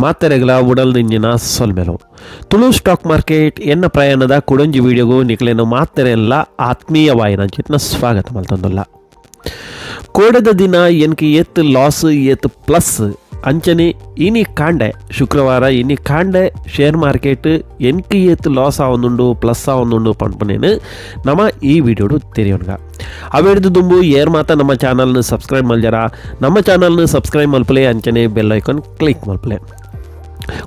ಮಾತೆರೆಗ್ಲ ಉಡಲ್ದಿಂಜಿನ ಸೊಲ್ಮೆಲು. Tulu stock market ಎನ್ನ ಪ್ರಯಾಣದ ಕುಡೊಂಜಿ ವಿಡಿಯೋಗು ನಿಕ್ಲೆನ ಮಾತೆರೆಲ್ಲ ಆತ್ಮೀಯವಾಯಿನ ಚಿತ್ನ ಸ್ವಾಗತ ಮಲ್ತೊಂದುಲ್ಲ. ಕೋಡೆದ ದಿನ ಎನ್ಕ್ ಏತ್ ಲಾಸ್, ಏತ್ ಪ್ಲಸ್, ಅಂಚನೆ ಇನಿ ಕಾಂಡೆ, ಶುಕ್ರವಾರ ಇನಿ ಕಾಂಡೆ ಶೇರ್ ಮಾರ್ಕೆಟ್ ಎನ್ಕ್ ಏತ್ ಲಾಸ್ ಆವೊಂದುಂಡು, ಪ್ಲಸ್ ಆವೊಂದುಂಡು ಪನ್ಪುನೇನು ನಮ ಈ ವಿಡಿಯೋಡು ತೆರಿಯೋಣ. ಅವೆಡ್ದು ದುಂಬು ಏರ್ ಮಾತ ನಮ್ಮ ಚಾನಲ್ನ ಸಬ್ಸ್ಕ್ರೈಬ್ ಮಲ್ಜರ, ನಮ್ಮ ಚಾನಲ್ನ ಸಬ್ಸ್ಕ್ರೈಬ್ ಮಲ್ಪಲೆ, ಅಂಚನೆ bell icon click ಮಲ್ಪಲೆ.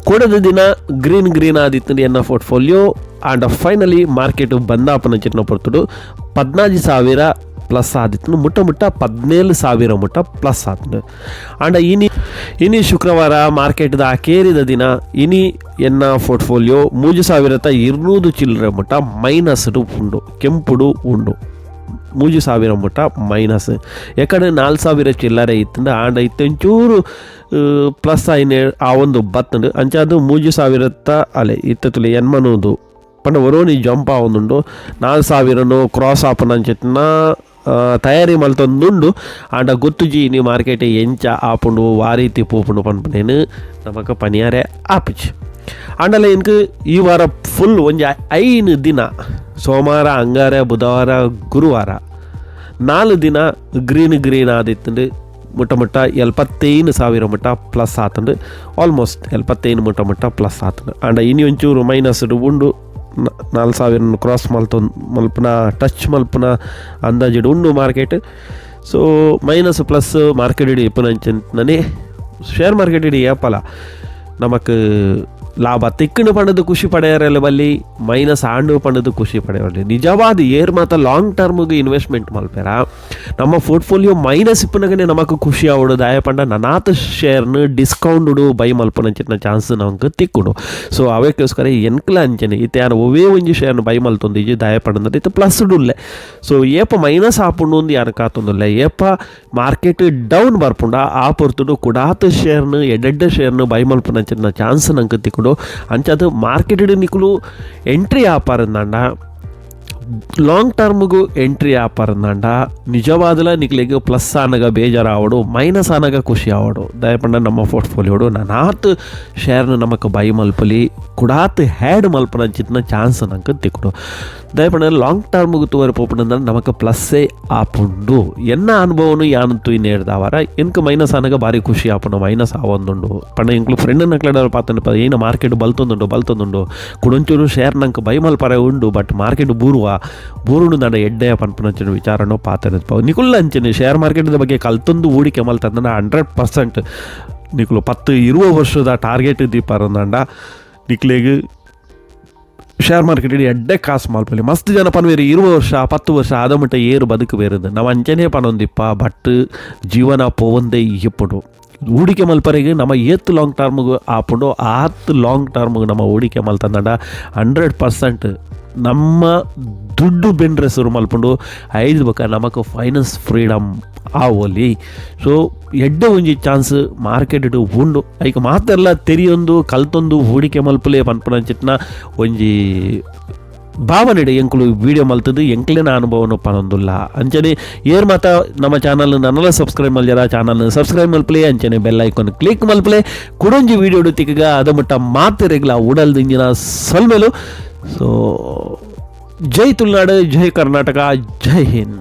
ಕೋಡೆದ ದಿನ ಗ್ರೀನ್ ಗ್ರೀನ್ ಆದಿತ್ತು ಎನ್ನ portfolio. And finally market ಬಂದಾಪನ ಚಿನ್ನ ಪೊರ್ತುಡು 14,000 ಪ್ಲಸ್ ಆದಿತ್ತು. ಮುಟ್ಟ ಮುಟ್ಟ 17,000 ಮುಟ್ಟ ಪ್ಲಸ್ ಆತಂಡು. ಆಂಡ ಇನಿ ಇನಿ ಶುಕ್ರವಾರ ಮಾರ್ಕೆಟ್ದ ಅಕೇರಿದ ದಿನ ಇನಿ ಎನ್ನ ಪೋರ್ಟ್ಫೋಲಿಯೋ 3200 ಚಿಲ್ಲರೆ ಮುಟ್ಟ ಮೈನಸ್ ಉಂಡು, ಕೆಂಪುಡು ಉಂಡು. 3000 ಮುಟ್ಟ ಮೈನಸ್. ಯಾಕಂದ್ರೆ 4000 ಚಿಲ್ಲರೆ ಇತ್ತಂಡು. ಆಂಡ ಇತ್ತೆಂಚೂರು ಪ್ಲಸ್ ಆಯ್ನೆ ಆ ಒಂದು ಬತ್ತಂಡು. ಅಂಚಾದು 3000ತ್ತ ಅಲೆ ಇತ್ತುಲೆ ಎನ್ಮನೂದು ಪಂಡ ಒರೋನಿ ಜಂಪ್ ಆವೊಂದುಂಡು. 4000ನು ಕ್ರಾಸ್ ಆಪುನಂಚಿತ್ತಿನ ತಯಾರಿ ಮಲ್ತೊಂದುಂಡು. ಆಂಡ ಗೊತ್ತುಜಿ ಇನಿ ಮಾರ್ಕೆಟ್ ಎಂಚ ಆಪುಂಡು, ವಾ ರೀತಿ ಪೋಪುಂಡು ಪನ್ಪುನೇನು ನಮಕ್ ಪನಿಯಾರೆ ಆಪುಜಿ. ಆಂಡಲ ಎನ್ಕ್ ಈ ವಾರ ಫುಲ್ ಒಂಜಿ 5 ದಿನ, ಸೋಮವಾರ, ಅಂಗಾರೆ, ಬುಧವಾರ, ಗುರುವಾರ, 4 ದಿನ ಗ್ರೀನ್ ಗ್ರೀನ್ ಆದಿತ್ತಂಡು. ಮುಟ್ಟ ಮುಟ್ಟ 75,000 ಮುಟ್ಟ ಪ್ಲಸ್ ಆತಂಡು. ಆಲ್ಮೋಸ್ಟ್ 75 ಮುಟ್ಟ ಮುಟ್ಟ ಪ್ಲಸ್ ಆತಂಡು. ಆಂಡ ಇನಿ ಒಂಚೂರು ಮೈನಸ್ ಉಂಡು. 4000 ಕ್ರಾಸ್ ಮಲ್ತೊಂದು ಮಲ್ಪುನ, ಟಚ್ ಮಲ್ಪುನ ಅಂದಾಜಿಡ್ ಉಂಡು market. So minus plus market ಇಡಿ ಇಪ್ಪುನಂಚಿನ ಶೇರ್ ಮಾರ್ಕೆಟ್ ಇಡಿ ಏಪಲ ನಮಕ್ ಲಾಭ ತಿಕ್ಕಣ ಪಂಡದು ಖುಷಿ ಪಡೆಯರಲ್ಲ ಬಲ್ಲಿ, ಮೈನಸ್ ಆಂಡು ಪಂಡದು ಖುಷಿ ಪಡೆಯರಲ್ಲಿ. ನಿಜವಾದ ಏರ್ ಮಾತ ಲಾಂಗ್ ಟರ್ಮ್ಗೆ ಇನ್ವೆಸ್ಟ್ಮೆಂಟ್ ಮಲ್ಪೆರ, ನಮ್ಮ ಪೋರ್ಟ್ಫೋಲಿಯೋ ಮೈನಸ್ ಇಪ್ಪನಗನೆ ನಮಕ್ ಖುಷಿ ಆವಡು. ದಾಯ ಪಂಡ ನನಾತ್ ಶೇರ್ನ ಡಿಸ್ಕೌಂಟ್ ಬೈ ಮಲ್ಪುನಂಚಿನ ಚಾನ್ಸ್ ನಮಕ್ ತಿಕ್ಕುಡು. ಸೊ ಅವೆಕ್ಕೋಸ್ಕರ ಎನ್ಕ್ಲ ಅಂಚನೆ ಇತ್ತೆ ಯಾರು ಒವೇ ಒಂಜಿ ಶೇರ್ನ ಬೈ ಮಲ್ತೊಂದು ಇಜ್ಜಿ. ದಾಯ ಪಂಡಂದ್ರೆ ಇತ್ತೆ ಪ್ಲಸ್ ಉಲ್ಲೆ. ಸೊ ಏಪ ಮೈನಸ್ ಆಪುಂಡು ಅಂದ್ ಯಾರು ಕಾತೊಂದುಲ್ಲೆ. ಏಪ ಮಾರ್ಕೆಟ್ ಡೌನ್ ಬರ್ಪುಂಡ, ಆ ಪೊರ್ತುಡು ಕುಡಾತ್ ಶೇರ್ನ, ಎಡ್ಡೆಡ್ಡೆ ಶೇರ್ನ ಬೈ ಮಲ್ಪುನಂಚಿನ ಚಾನ್ಸ್ ನಂಗೆ ತಿಕ್ಕುಡು. ಅಂಚಾದ ಮಾರ್ಕೆಟ್ ನಿಕುಲು ಎಂಟ್ರಿ ಆಪಾರಂದಾಂಡ, ಲಾಂಗ್ ಟರ್ಮ್ಗೂ ಎಂಟ್ರಿ ಆಪಾರಂದಾಂಡ, ನಿಜವಾದಲ ನಿಕ್ಲೆಗ್ ಪ್ಲಸ್ ಆನಗ ಬೇಜಾರಾವಡು, ಮೈನಸ್ ಆನಗ ಖುಷಿ ಆವಡು. ದಯಪಂಡ ನಮ್ಮ ಪೋರ್ಟ್ಫೋಲಿಯೋಡು ನಾನಾತ್ ಶೇರ್ನ ನಮಕ್ ಬೈ ಮಲ್ಪಲಿ, ಕುಡಾತ್ ಹ್ಯಾಡ್ ಮಲ್ಪನಂಚಿತ್ತಿನ ಚಾನ್ಸ್ ನಂಗೆ ತಿಕ್ಕುಡು. ದಯಪಂಡ ಲಾಂಗ್ ಟರ್ಮ್ಗೆ ತೂವರೆ ಪೋಪುಂಡ ನಮಕ್ ಪ್ಲಸ್ಸೇ ಆಪುಂಡು. ಎನ್ನ ಅನುಭವನು ಯಾನ್ ತೂಯಿನೇರ್ದಾವರ ಎನ್ಕ್ ಮೈನಸ್ ಆನಗ ಭಾರಿ ಖುಷಿ ಆಪುಂಡು. ಮೈನಸ್ ಆವೊಂದುಂಡು ಪಂಡ ಎಂಕ್ಲು ಫ್ರೆಂಡ್ ನಕ್ಲೆಡ ಪಾತಂಡ, ಏನ ಮಾರ್ಕೆಟ್ ಬಲ್ತೊಂದುಂಡು ಬಲ್ತೊಂದುಂಡು, ಕುಡೊಂಚೂರು ಶೇರ್ ನಂಗೆ ಬೈ ಮಲ್ಪರೆ ಉಂಡು, ಬಟ್ ಮಾರ್ಕೆಟ್ ಬೂರುವ ಬೂರುಂಡು ದಾಂಡ ಎಡ್ಡೆ ಪನ್ಪುನಂಚಿನ ವಿಚಾರನೋ ಪಾತೆರ. ನಿಕುಲ್ಲ ಅಂಚನೆ ಶೇರ್ ಮಾರ್ಕೆಟ್ದ ಬಗ್ಗೆ ಕಲ್ತೊಂದು ಹೂಡಿಕೆ ಮಲ್ತಂದ್ರೆ 100% ನಿಕುಲು 10-20 ವರ್ಷದ ಟಾರ್ಗೆಟ್ ದೀಪಾರಂದಾಂಡ ನಿಕ್ಲೆಗ್ ಶೇರ್ ಮಾರ್ಕೆಟ್ ಎಡ್ಡೆ ಕಾಸು ಮಲ್ಪಲಿ. ಮಸ್ತ್ ಜನ ಪನ್ವೇರು, 20 ವರ್ಷ, 10 ವರ್ಷ ಆದ ಮಟ್ಟ ಏರು ಬದುಕು ಬೇರುದು, ನಾವು ಅಂಚನೆ ಪನೊಂದಿಪ್ಪ. ಬಟ್ ಜೀವನ ಪೋವಂದೇ ಇಪ್ಪುಡು. ಹೂಡಿಕೆ ಮಲ್ಪರೆಗೆ ನಮ್ಮ ಏತ್ ಲಾಂಗ್ ಟರ್ಮ್ಗೆ ಆಪುಂಡು, ಆತ್ ಲಾಂಗ್ ಟರ್ಮ್ಗೆ ನಮ್ಮ ಹೂಡಿಕೆ ಮಲ್ತಂದಾಂಡ 100% ನಮ್ಮ ದುಡ್ಡು ಬೆಂಡ್ರೆ ಶುರು ಮಲ್ಪುಂಡು. ಐದು ಬೊಕ ನಮಕ್ ಫೈನಾನ್ಸ್ ಫ್ರೀಡಮ್ ಆವೊಲಿ. ಸೊ ಎಡ್ಡೆ ಒಂಜಿ ಚಾನ್ಸ್ ಮಾರ್ಕೆಟ್ ಉಂಡು. ಐಕ್ ಮಾತೆಲ್ಲ ತೆರಿಯೊಂದು ಕಲ್ತೊಂದು ಹೂಡಿಕೆ ಮಲ್ಪಲೆ ಪನ್ಪುನಂಚಿತ್ತಿನ ಒಂಜಿ ಭಾವನೆಡೆ ಎಂಕುಲು ವಿಡಿಯೋ ಮಲ್ತದ್ದು, ಎಂಕ್ಲೆನ ಅನುಭವನು ಪನೊಂದುಲ್ಲ. ಅಂಚನೆ ಏರ್ ಮಾತ ನಮ್ಮ ಚಾನಲ್ ನನಲ ಸಬ್ಸ್ಕ್ರೈಬ್ ಮಲ್ಜರ, ಚಾನಲ್ ಸಬ್ಸ್ಕ್ರೈಬ್ ಮಲ್ಪಲೆ, ಅಂಚನೆ bell icon click ಮಲ್ಪಲೆ. ಕುಡೊಂಜಿ ವಿಡಿಯೋ ತಿಕ್ಕಗ. ಅದ ಮುಟ್ಟ ಮಾತೆರೆಗ್ಲ ಉಡಲ್ದಿಂಜಿನ ಸೊಲ್ಮೆಲು. ಸೊ ಜೈ ತುಳುನಾಡು, ಜೈ ಕರ್ನಾಟಕ, ಜೈ ಹಿಂದ್.